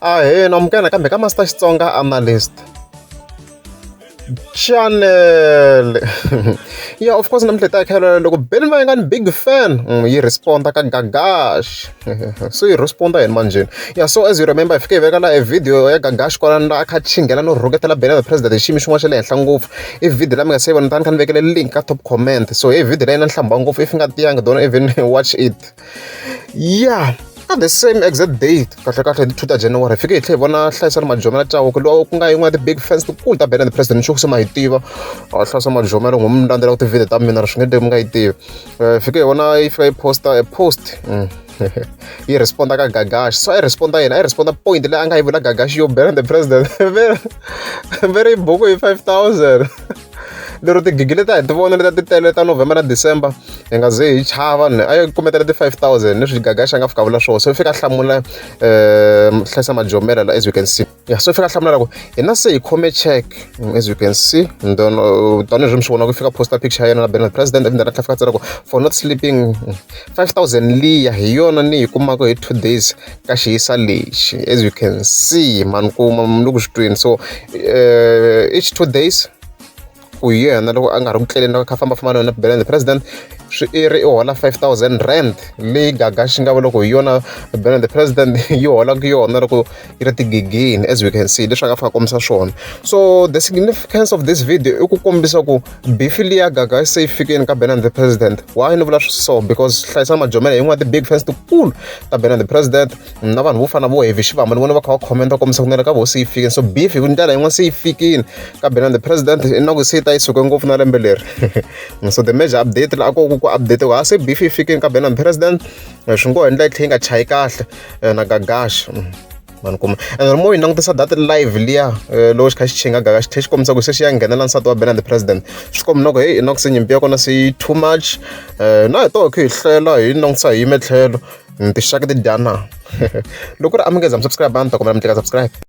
Ahee, namukela nakambe ka Master Xitsonga Analyst Channel. Yeah, of course namuntlha hi ta hi loko Benny Mayengani big fan yi responda ka Gagash. So yi responda yini manjheni? Yeah, so as you remember hi fike hi veka la e video ya Gagash kwalano la a kha chinghela no rhuketela Benny the President hi xiyimo xin'wana xa le henhla ngopfu. I video leyi mi nga se yi vona tani kha ni vekele link ka top comment. So hi video leyi na nhlamba ngopfu if nga tiyangi don't even watch it. Yeah, ka the same exact date kahle kahle hi 2 ta January hi fike hi tlhela hi vona Hlayisani Majomela Chauke lowa ku nga yin'wana ya ti-big fans tikulu ta Benny the President xo se ma yi tiva Hlayisa Majomela n'wi mi landzelaka ti-video ta mina swi nge endleki mi nga yi tivi. Fike hi vona yi fika yi posta e post yi responda ka Gagash so a yi responda yena a yi responda point leyi a nga yi vula Gagash yo Benny the President ve ri buku hi 5000 lero tigigi leti a hi ti vona leti ti tele ta November na December hi nga ze hi chava ni a yi kumetela ti 5000 leswi Gagash a nga fika vula swona so i fika hlamula Hlayisa Majomela la as you can see. Yeah, so i fika hlamula ku hina se hi khome check as you can see and then tanihileswi mi swi vonaka fika posta picture ya yena na Benny President and then a tlhela fika tsala ku for not sleeping 5000 liya hi yona ni yi kumaka hi 2 days ka xiyisa lexi as you can see mani kuma mi le ku swi tweni. So each 2 days ku hi yena loko a nga ri ku tleleni loko a kha a fambafamba na yona Benny the President swi i ri i hola 5000 rand leyi Gagash nga vula ku hi yona Benny the President yi holaka yona loko yi ri tigigini as we can see leswi a nga fika kombisa swona. So the significance of this video i ku kombisa ku beef liya Gagash se yi fikini ka Benny the President. Why ni vula so? Because Hlayisani Majomela hi yin'wana ya ti-big fans tikulu ta Benny the President na vanhu vo fana vo Heavy Xivamba ni vona va kha va comment va kombisa ku na le ka voho se yi fikini. So beef hi ndlela yin'wana se yi fikini ka Benny the President i na ku se yi ta yi suke ngopfu na lembe leri. So the major update la ku ku update ku ha se beef yi fikini ka Benny the President swi ngo endla yi tlhela yi nga chayi kahle na Gagash mani kuma and mo yi langutisa that live liya loko xi kha xi chinga Gagash xi tlhela xi kombisa ku se xi ya nghenela nsati wa Benny the President swi komba na ku heyi na ku se nyimpi ya kona se yi too much na hi toho khe hi hlela hi langutisa hi yime tlhelo tinxaka ti dya na loko ku ri a mi nge za mi subscribe a ni ta kombela mi tlika subscribe.